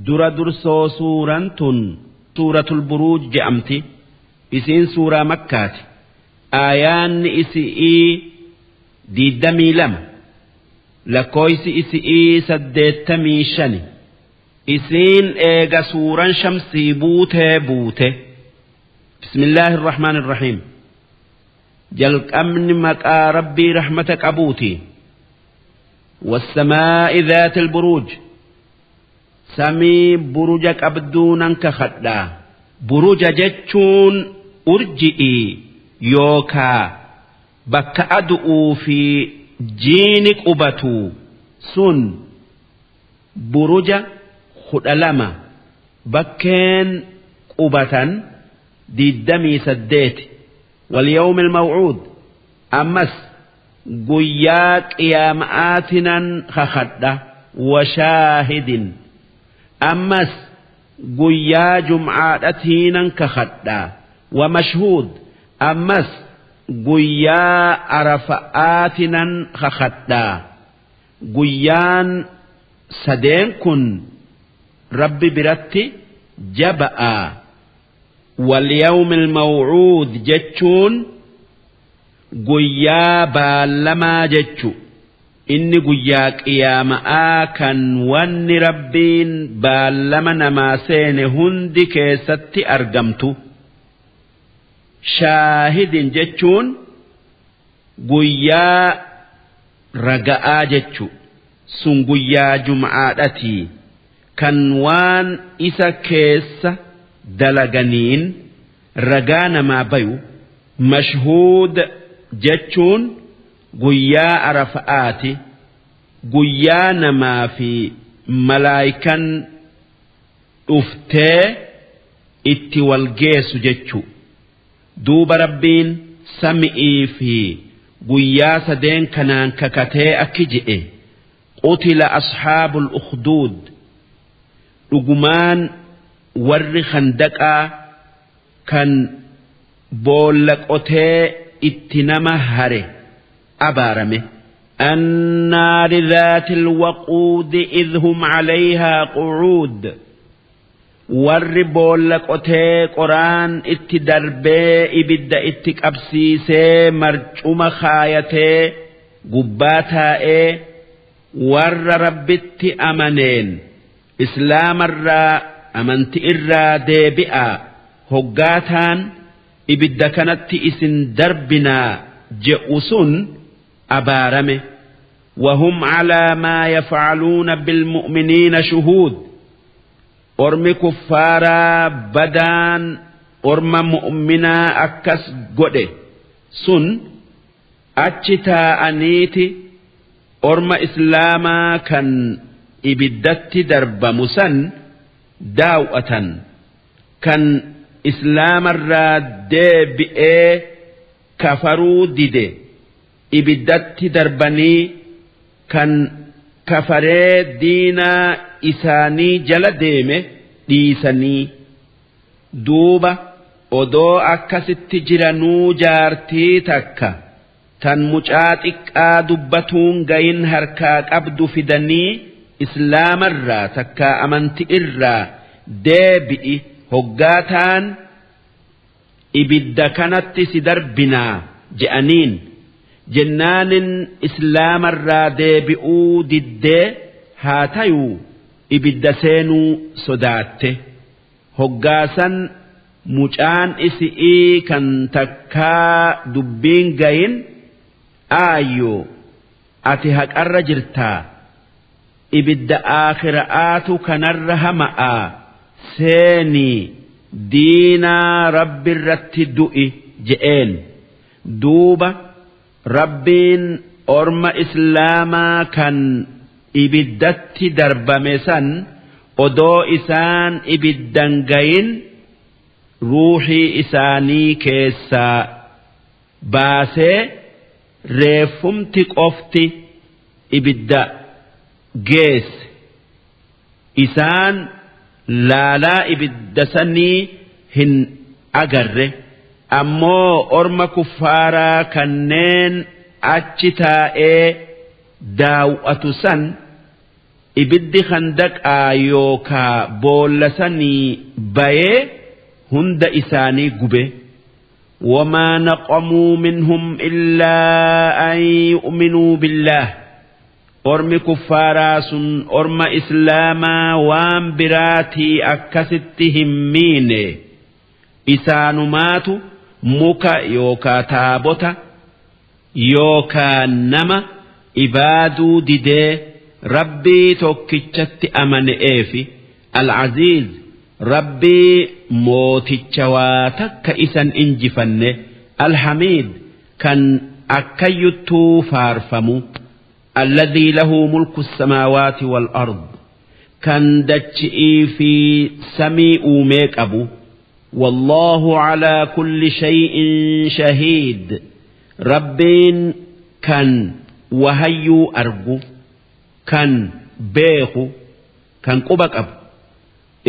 Dura dursoo suuraan tun suuratul buruuj je'amti. Isiin suuraa makkaati. Aayaanni isi'ii 22, lakkooysi isi'ii 85. Isiin eega suuran shamsii buutee buute. Bismillaahi irrahmaan irrahiim. Jalqabni maqaa rabbii rahmata qabuuti. Wassamaa'i dhaatil buruuj. Samii buruja qabduu nan kakadhaa. Buruja jechuun urji'ii yookaa bakka adu'uu fi jiini qubatu sun buruja 12, bakkeen qubatan 28. Walyawmil maw'uud. Ammas guyyaa qiyaama'aatinan kakadha. Washaahidin. Ammas guyyaa jum'aadhatiinan kakadha. Wamashhuud. Ammas guyyaa arafa'aatinan kakadha. Guyyaan sadeen kun rabbi biratti jaba'a. Walyawmil maw'uud jechuun guyyaa baallamaa jechu. Inni guyyaa qiyaama'aa kan wanni rabbiin baallama namaa seene hundi keessatti argamtu. Shaahidin jechuun guyyaa raga'aa jechu. Sun guyyaa jum'aadhatii kan waan isa keessa dalaganiin ragaa namaa bayu. Mashhuud jechuun guyyaa arafa'aati, guyyaa namaa fi malaayikan dhuftee itti wal geessu jechu. Duuba rabbiin sami'ii fi guyyaa sadeen kanaan kakatee akki je'e: qutila ashaabul ukhduud. Dhugumaan warri khandaqaa kan boolla qotee itti nama hare abaarame. Annaari dhaatil waquudi idh hum calayhaa qu'uud. Warri boolla qotee qoraan itti darbee ibidda itti qabsiisee marcuma kaayatee gubbaa taa'ee warra rabbitti amaneen islaamarraa amanti irraa deebi'aa hoggaataan ibidda kanatti isin darbinaa je'u sun abaarame. وهم على ما يفعلون بالمؤمنين شهود. Ormi kuffaaraa badaan orma mu'minaa akkas godhe sun achi taa'aniiti orma islaamaa kan ibiddatti darbamu san daaw'atan, kan islaamarraa deebi'ee kafaruu dide ibiddatti darbanii, kan kafaree diinaa isaanii jala deeme dhiisanii. Duuba odoo akkasitti jiranuu jaartii takka tan mucaa xiqqaa dubbatuun gayin harkaa qabdu fidanii islaamarraa takkaa amanti irraa deebi'i hoggaataan ibidda kanatti si darbinaa je'aniin. Jennaanin islaamarraa deebi'uu diddee haa tayuu ibidda seenuu sodaatte. Hoggaasan mucaan isi'ii kan takkaa dubbiin gayin, aayyoo, ati haqarra jirtaa, ibidda aakhira'aatu kanarra hama'aa, seenii diinaa rabbirratti du'i je'een. Duuba rabbiin orma islaamaa kan ibiddatti darbame san odoo isaan ibiddan gayin ruuxii isaanii keessaa baasee reeffumti qofti ibidda geesse. Isaan laalaa ibidda sanii hin agarre, ammoo orma kuffaaraa kanneen achi taa'ee daaw'atu san Ibiddi khandaqaa yookaa boolla sanii bayee hunda isaanii gube. Wamaa naqamuu minhum illaa an yu'minuu billaah. Ormi kuffaaraa sun orma islaamaa waan biraatii akkasitti hin miine. Isaanumaatu muka yookaa taabota yookaa nama ibaaduu didee Rabbii tokkichatti amane'eefi Al-Aziiz Rabbii mooticha waa takka isan injifanne Al-Hamiid kan akkayyuttuu faarfamu Alladhii lahu mulku samaawaati wal ard kan dachi'ii fi samii uumee qabu Wallaahu alaa kulli shay'in shahiid Rabbiin kan wahayyuu argu kan beeku kan quba qabu.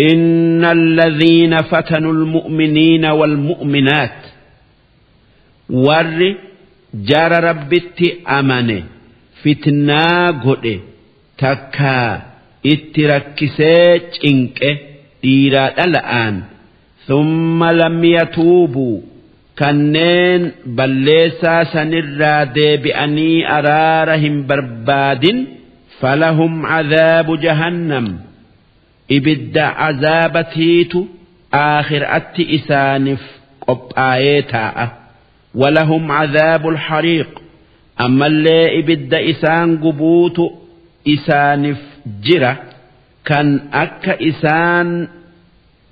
Inna alladhiina fatanul mu'miniina wal mu'minaat warri jara Rabbitti amane fitnaa godhe takkaa itti rakkisee cinqe dhiiraa dhala'aan thumma lam yatuubuu kanneen balleessaa sanirraa deebi'anii araara hin barbaadin falahum cadaabu jahannam ibidda cazaabatiitu aakhiraatti isaaniif qophaayee taa'a walahum cadaabul hariiq ammallee ibidda isaan gubuutu isaaniif jira kan akka isaan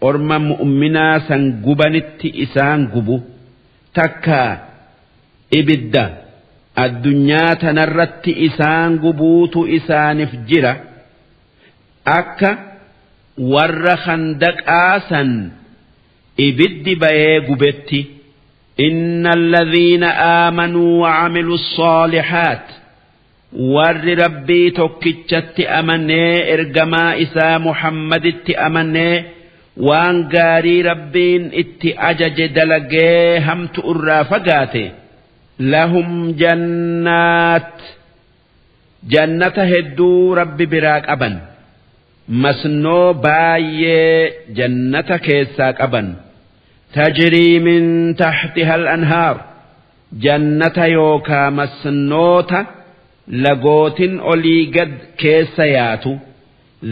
orma mu'minaa san gubanitti isaan gubu takka ibidda addunyaa tanarratti isaan gubuutu isaaniif jira akka warra khandaqaa san ibiddi bayee gubetti. Inna alladhiina aamanuu wa camilu saalihaat warri Rabbii tokkichatti amanee ergamaa isaa Muhammaditti amanee waan gaarii Rabbiin itti ajaje dalagee hamtu irraa fagaate lahum jannaat jannata hedduu Rabbi biraa qaban masnoo baay'ee jannata keessaa qaban tajrii min tahtiha al-anhaar jannata yookaa masnoota lagootin olii gad keessa yaatu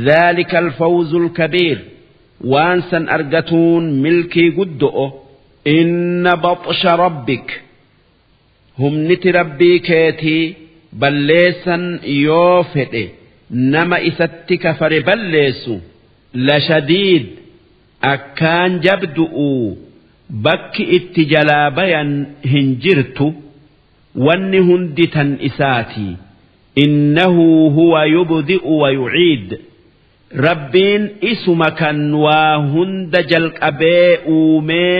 dhaalika alfawzul kabiir waan san argatuun milkii guddo'o. Inna baxsha rabbik humniti rabbii keetii balleessan yoo fedhe nama isatti kafare balleessu lashadiid akkaan jabdu'u bakki itti jalaa bayan hin jirtu wanni hundi tan isaati. Innahu huwa yubdi'u wa yuciid Rabbiin isuma kan waa hunda jalqabee uumee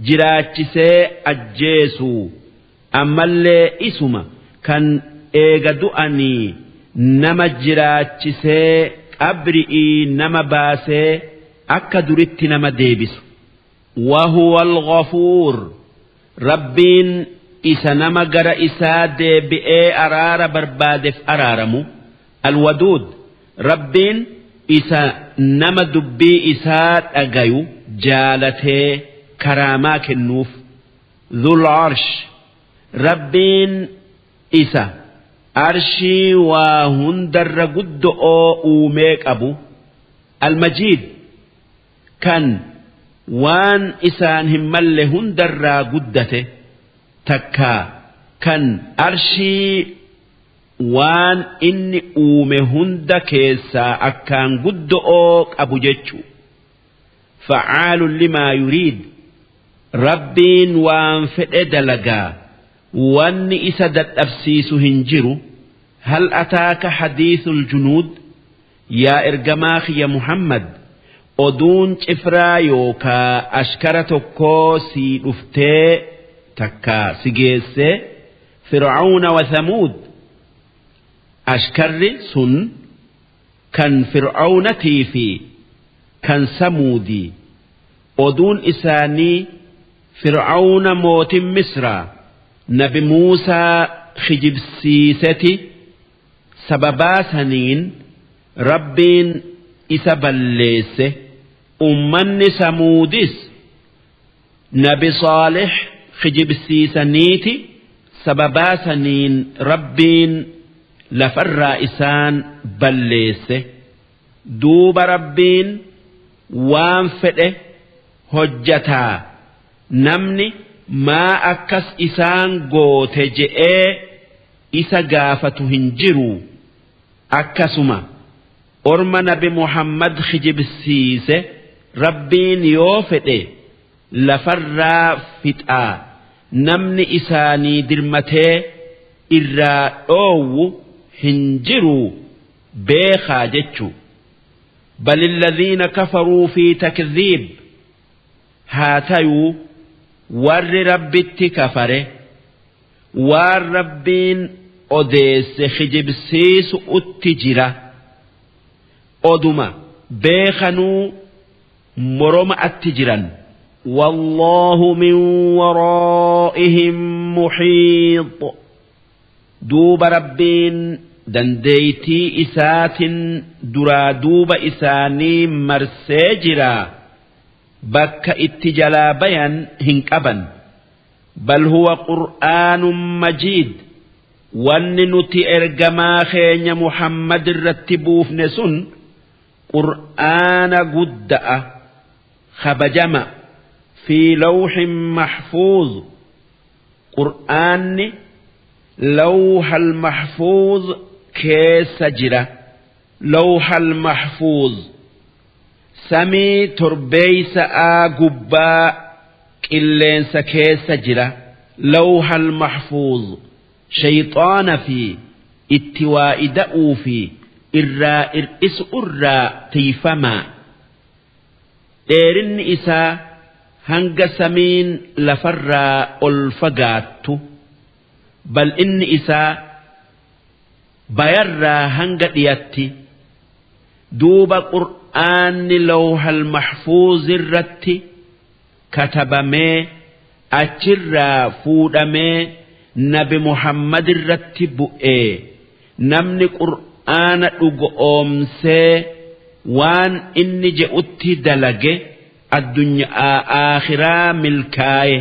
jiraachisee ajjeesu ammallee isuma kan eega du'anii nama jiraachisee qabri'ii nama baasee akka duritti nama deebisu. Wahuwa al-ghafuur Rabbiin isa nama gara isaa deebi'ee araara barbaadeef araaramu. Alwaduud Rabbiin isa nama dubbii isaa dhagayu jaalatee karaamaa kennuuf. Dhul arsh Rabbiin isa arshii waa hundarra guddo'oo uumee qabu. Almajiid kan waan isaan hin malle hundarraa guddate takkaa kan arshii waan inni uume hunda keessaa akkaan guddo'oo qabu jechu. Facaalun limaa yuriid Rabbiin waan fedhe dalagaa wanni isa dadhabsiisu hin jiru. Hal ataaka hadiisul junuud yaa ergamaa kiyya Muhammad oduun cifraa yookaa ashkara tokkoo sii dhuftee takkaa si geessee Fir'aawna wa Thamuud ashkarri sun kan Fir'aawnatii fi kan Samuudii oduun isaanii Fir'aawna mootin Misraa nabi Muusaa kijibsiiseti sababaa saniin Rabbiin isa balleesse. Ummanni Samuudis Nabi Saalih kijibsiisaniiti sababaa saniin Rabbiin lafarraa isaan balleesse. Duuba Rabbiin waan fedhe hojjataa namni maa akkas isaan goote je'ee isa gaafatu hin jiru. Akkasuma orma Nabi Muhammad kijibsiise Rabbiin yoo fedhe lafarraa fixaa namni isaanii dirmatee irraa dhoowwu hin jiru beekaa jechu. Bal alladhiina kafaruu fi takdhiib haa tayuu warri Rabbitti kafare waan Rabbiin odeesse kijibsiisu'utti jira. Oduma beekhanuu moroma'atti jiran. Wallaahu min waraa'ihim muhiix. Duuba Rabbiin dandeeytii isaatin duraa duuba isaanii marsee jira. Bakka itti jalaa bayan hin qaban. Bal huwa qur'aanun majiid. Wanni nuti ergamaa keenya Muhammad irratti buufne sun qur'aana gudda'a kabajama fi lawhin mahfuuz. Qur'aanni lawhal mahfuuz keessa jira. Lawhal mahfuuz samii torbeeysa'aa gubbaa qilleensa keessa jira. Lawhal mahfuuz shayxaana fi itti waa ida'uu fi irraa ir'isu'urraa tiyfamaa. Dheerinni isaa hanga samiin lafarraa ol fagaattu, bal'inni isaa bayarraa hanga dhiyatti. Duuba Qur'aanni lawhal mahfuuz irratti katabamee achirraa fuudhamee Nabi Muhammad irratti bu'ee namni Qur'aana dhugo'oomsee waan inni je'utti dalage addunya'aa aakhiraa milkaaye.